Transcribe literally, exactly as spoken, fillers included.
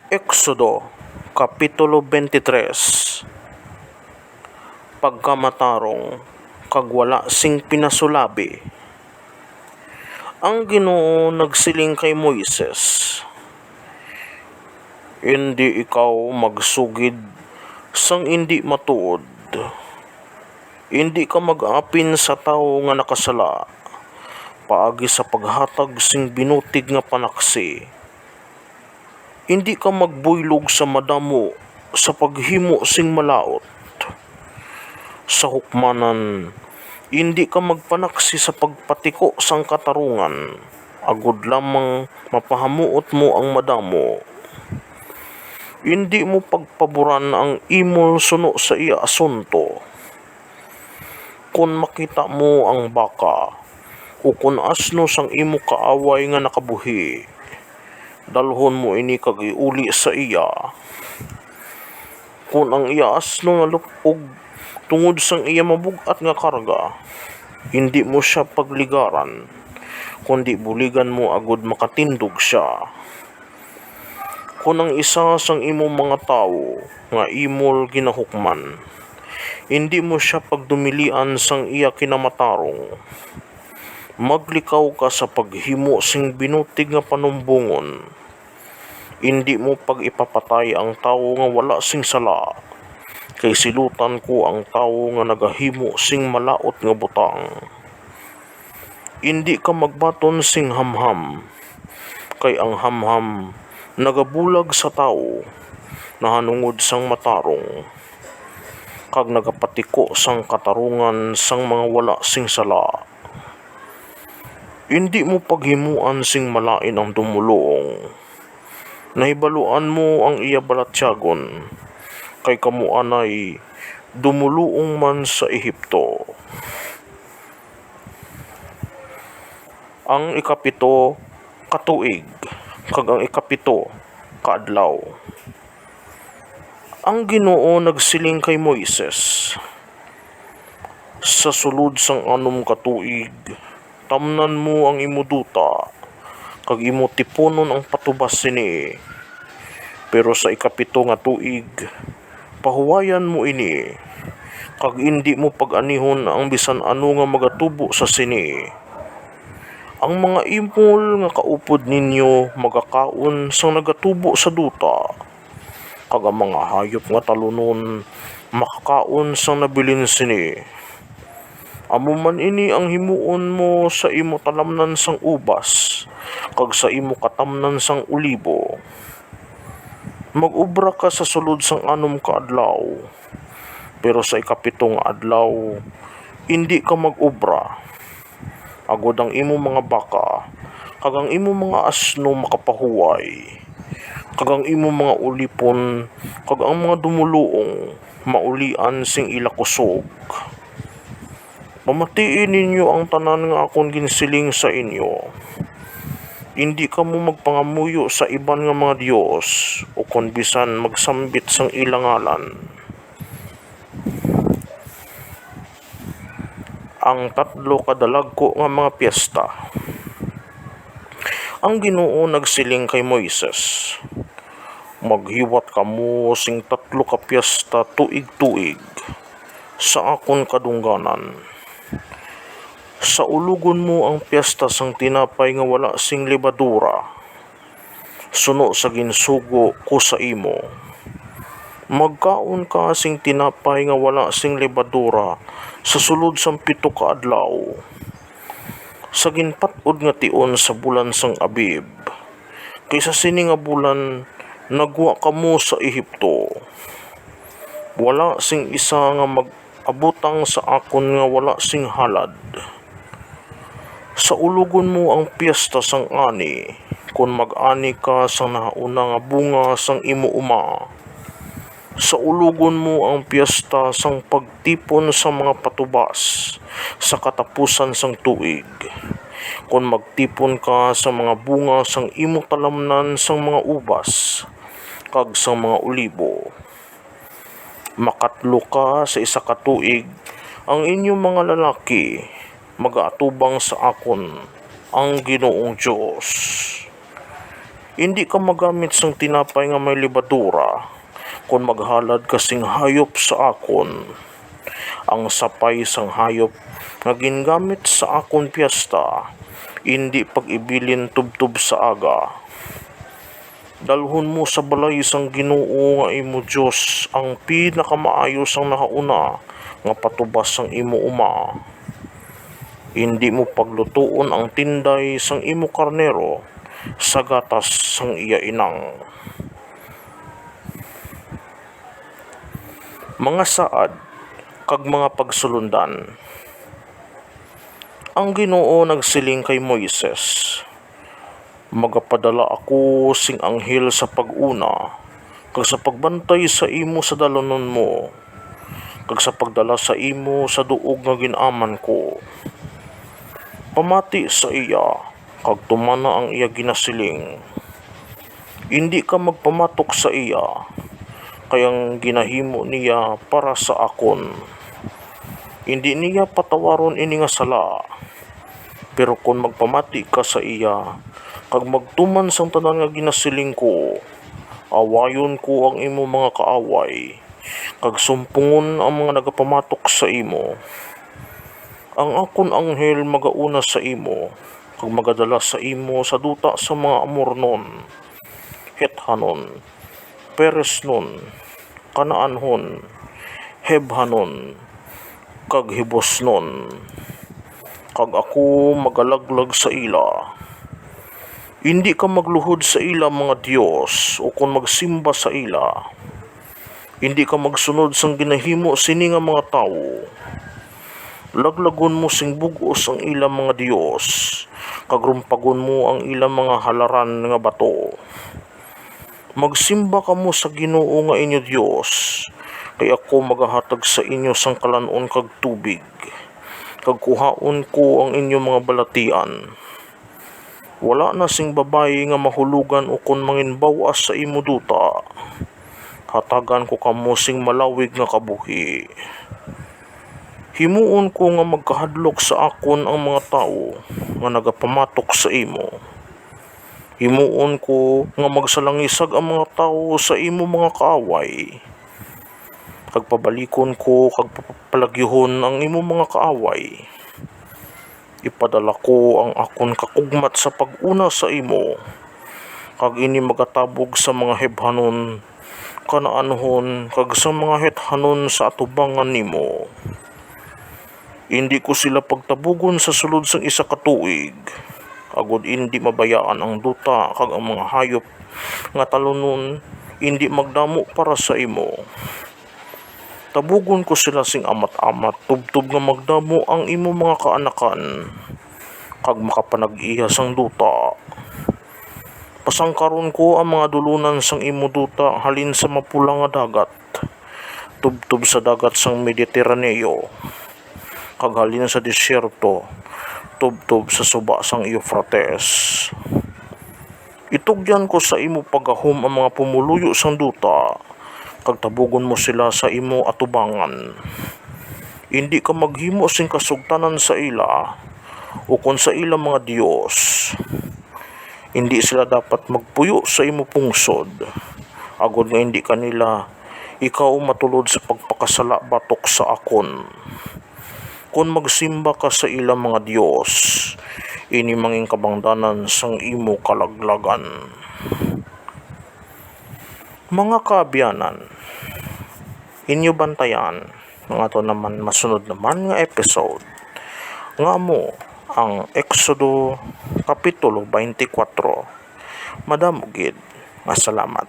Exodo, Kapitulo twenty-three. Pagkamatarong kag wala sing pinasulabi. Ang Ginoo nagsiling kay Moises, "Indi ikaw magsugid sang indi matuod. Indi ka mag-apin sa tawo nga nakasala paagi sa paghatag sing binutig nga panaksi. Indi ka magbuylog sa madamo sa paghimo sing malaut. Sa hukmanan, indi ka magpanaksi sa pagpatiko sang katarungan, agod lamang mapahamuot mo ang madamo. Indi mo pagpaboran ang imol suno sa iya asunto. Kon makita mo ang baka, ukon asno sang imo kaaway nga nakabuhi, dalhon mo ini kag iuli sa iya. Kon ang iya asno nalup-og tungod sang iya mabug-at nga karga, indi mo sia pagligaran, kundi buligan mo agud makatindog sia. Kon ang isa sang imo mga tawo nga imol ginahukman, indi mo sia pagdumilian sang iya kinamatarong. Maglikaw ka sa paghimo sing binutig nga panumbongon. Indi mo pag-ipapatay ang tawo nga wala sing sala, kay silutan ko ang tawo nga nagahimo sing malaut nga butang. Indi ka magbaton sing hamham, kay ang hamham nagabulag sa tawo nahanungod sang matarong, kag nagapatiko sang katarungan sang mga wala sing sala. Indi mo paghimuan sing malain ang dumoluong. Nahibaluan mo ang iya balatyagon, kay kamo anay dumoluong man sa Ehipto." Ang ikapito ka tuig kag ang ikapito ka adlaw. Ang Ginoo nagsiling kay Moises, "Sa sulod sang anom ka tuig, tamnan mo ang imo duta, kag imo tipunon ang patubas sini. Pero sa ikapito nga tuig, pahuwayan mo ini, kag indi mo pag-anihon ang bisan ano nga magatubo sa sini. Ang mga imol nga kaupod ninyo magakaon sang nagatubo sa duta, kag ang mga hayop nga talunon makakaon sang nabilin sini. Amo man ini ang himuon mo sa imo talamnan sang ubas kag sa imo katamnan sang olibo. Mag-obra ka sa sulod sang anom ka adlaw, pero sa ikapito nga adlaw indi ka mag-obra, agod ang imo mga baka kag ang imo mga asno makapahuway, kag ang imo mga ulipon kag ang mga dumoluong maulian sing ila kusog. Pamatii ninyo ang tanan nga akon ginsiling sa inyo. Indi kamo magpangamuyo sa iban nga mga dios, ukon bisan magsambit sang ila ngalan." Ang tatlo ka dalagku nga mga piyesta. Ang Ginoo nagsiling kay Moises, "Maghiwat kamo sing tatlo ka piyesta tuig-tuig sa akon kadungganan. Saulogon mo ang piyesta sang tinapay nga wala sing lebadura, suno sa ginsugo ko sa imo. Magkaon ka sing tinapay nga wala sing lebadura sa sulod sang pito ka adlaw, sa ginpat-od nga tion sa bulan sang Abib, kay sa sini nga bulan nagwa kamo sa Ehipto. Wala sing isa nga mag-abutang sa akon nga wala sing halad. Saulogon mo ang piyesta sang ani, kon mag-ani ka sang nahauna nga bunga sang imo uma. Saulogon mo ang piyesta sang pagtipon sang mga patubas sa katapusan sang tuig, kon magtipon ka sa mga bunga sang imo talamnan sang mga ubas kag sang mga olibo. Makatlo ka sa isa ka tuig, ang inyo mga lalaki magaatubang sa akon, ang Ginoong Dios. Indi ka magamit sang tinapay nga may lebadura, kon maghalad ka sing hayop sa akon. Ang sapay sang hayop nga gingamit sa akon piesta, indi pag-ibilin tubtob sa aga. Dalhon mo sa balay sang Ginoo nga imo Dios ang pinakamaayo sang nahauna nga patubas sang imo uma. Indi mo paglutoon ang tinday sang imo karnero sa gatas sang iya inang. Mga saad kag mga pagsulondan. Ang Ginoo nagsiling kay Moises, "Magapadala ako sing anghel sa pag-una, kag sa pagbantay sa imo sa dalanon mo, kag sa pagdala sa imo sa duog nga gin-aman ko. Pamati sa iya, kag tumana ang iya ginasiling. Indi ka magpamatok sa iya, kay ang ginahimo niya para sa akon. Indi niya patawaron ini nga sala. Pero kon magpamati ka sa iya, kag magtuman sang tanan nga ginasiling ko, awayon ko ang imo mga kaaway, kag sumpungon ang mga nagapamatok sa imo. Ang akon anghel magauna sa imo, kag magadala sa imo sa duta sa mga Amornon, Hethanon, Peresnon, Canaanhon, Hebhanon, kag Hibosnon, kag ako magalaglag sa ila. Indi ka magluhod sa ila mga dios, ukon magsimba sa ila. Indi ka magsunod sang ginahimo sini nga mga tawo. Laglagon mo sing bug-os ang ila mga dios, kag rumpagon mo ang ila mga halaran nga bato. Magsimba kamo sa Ginoo nga inyo Dios, kay ako magahatag sa inyo sang kalan-on kag tubig, kag kuhaon ko ang inyo mga balatian. Wala na sing babayi nga mahulogan ukon manginbaw-as sa imo duta. Hatagan ko kamo sing malawig nga kabuhi. Himuon ko nga magkahadlok sa akon ang mga tawo nga nagapamatok sa imo. Himuon ko nga magsalangisag ang mga tawo sa imo mga kaaway, kag pabalikon ko kag papalagyuhon ang imo mga kaaway. Ipadala ko ang akon kakugmat sa pag-una sa imo, kag ini magatabog sa mga Hebhanon, Canaanhon, kag sa mga Hethanon sa atubangan nimo. Indi ko sila pagtabugon sa sulod sang isa ka tuig, agod indi mabayaan ang duta kag ang mga hayop nga talunon indi magdamo para sa imo. Tabugon ko sila sing amat-amat, tubtob nga magdamo ang imo mga kaanakan, kag makapanag-iya sang duta. Pasangkaron ko ang mga dulunan sang imo duta halin sa mapula nga dagat, tubtob sa dagat sang Mediterraneo, kag halin sa desierto, tubtob sa suba sang Eufrates. Itugyan ko sa imo paggahom ang mga pumoluyo sang duta, kag tabugon mo sila sa imo atubangan. Indi ka maghimo sing kasugtanan sa ila, ukon sa ila mga dios. Indi sila dapat magpuyo sa imo pungsod, agod nga indi kanila ikaw matulod sa pagpakasala batok sa akon. Kon magsimba ka sa ila mga dios, ini mangin kabangdanan sang imo kalaglagan. Mga kaabyanan, inyo bantayan ang ato naman masunod naman nga episode, nga amo ang Exodo Kapitulo twenty-four. Madamo gid nga salamat.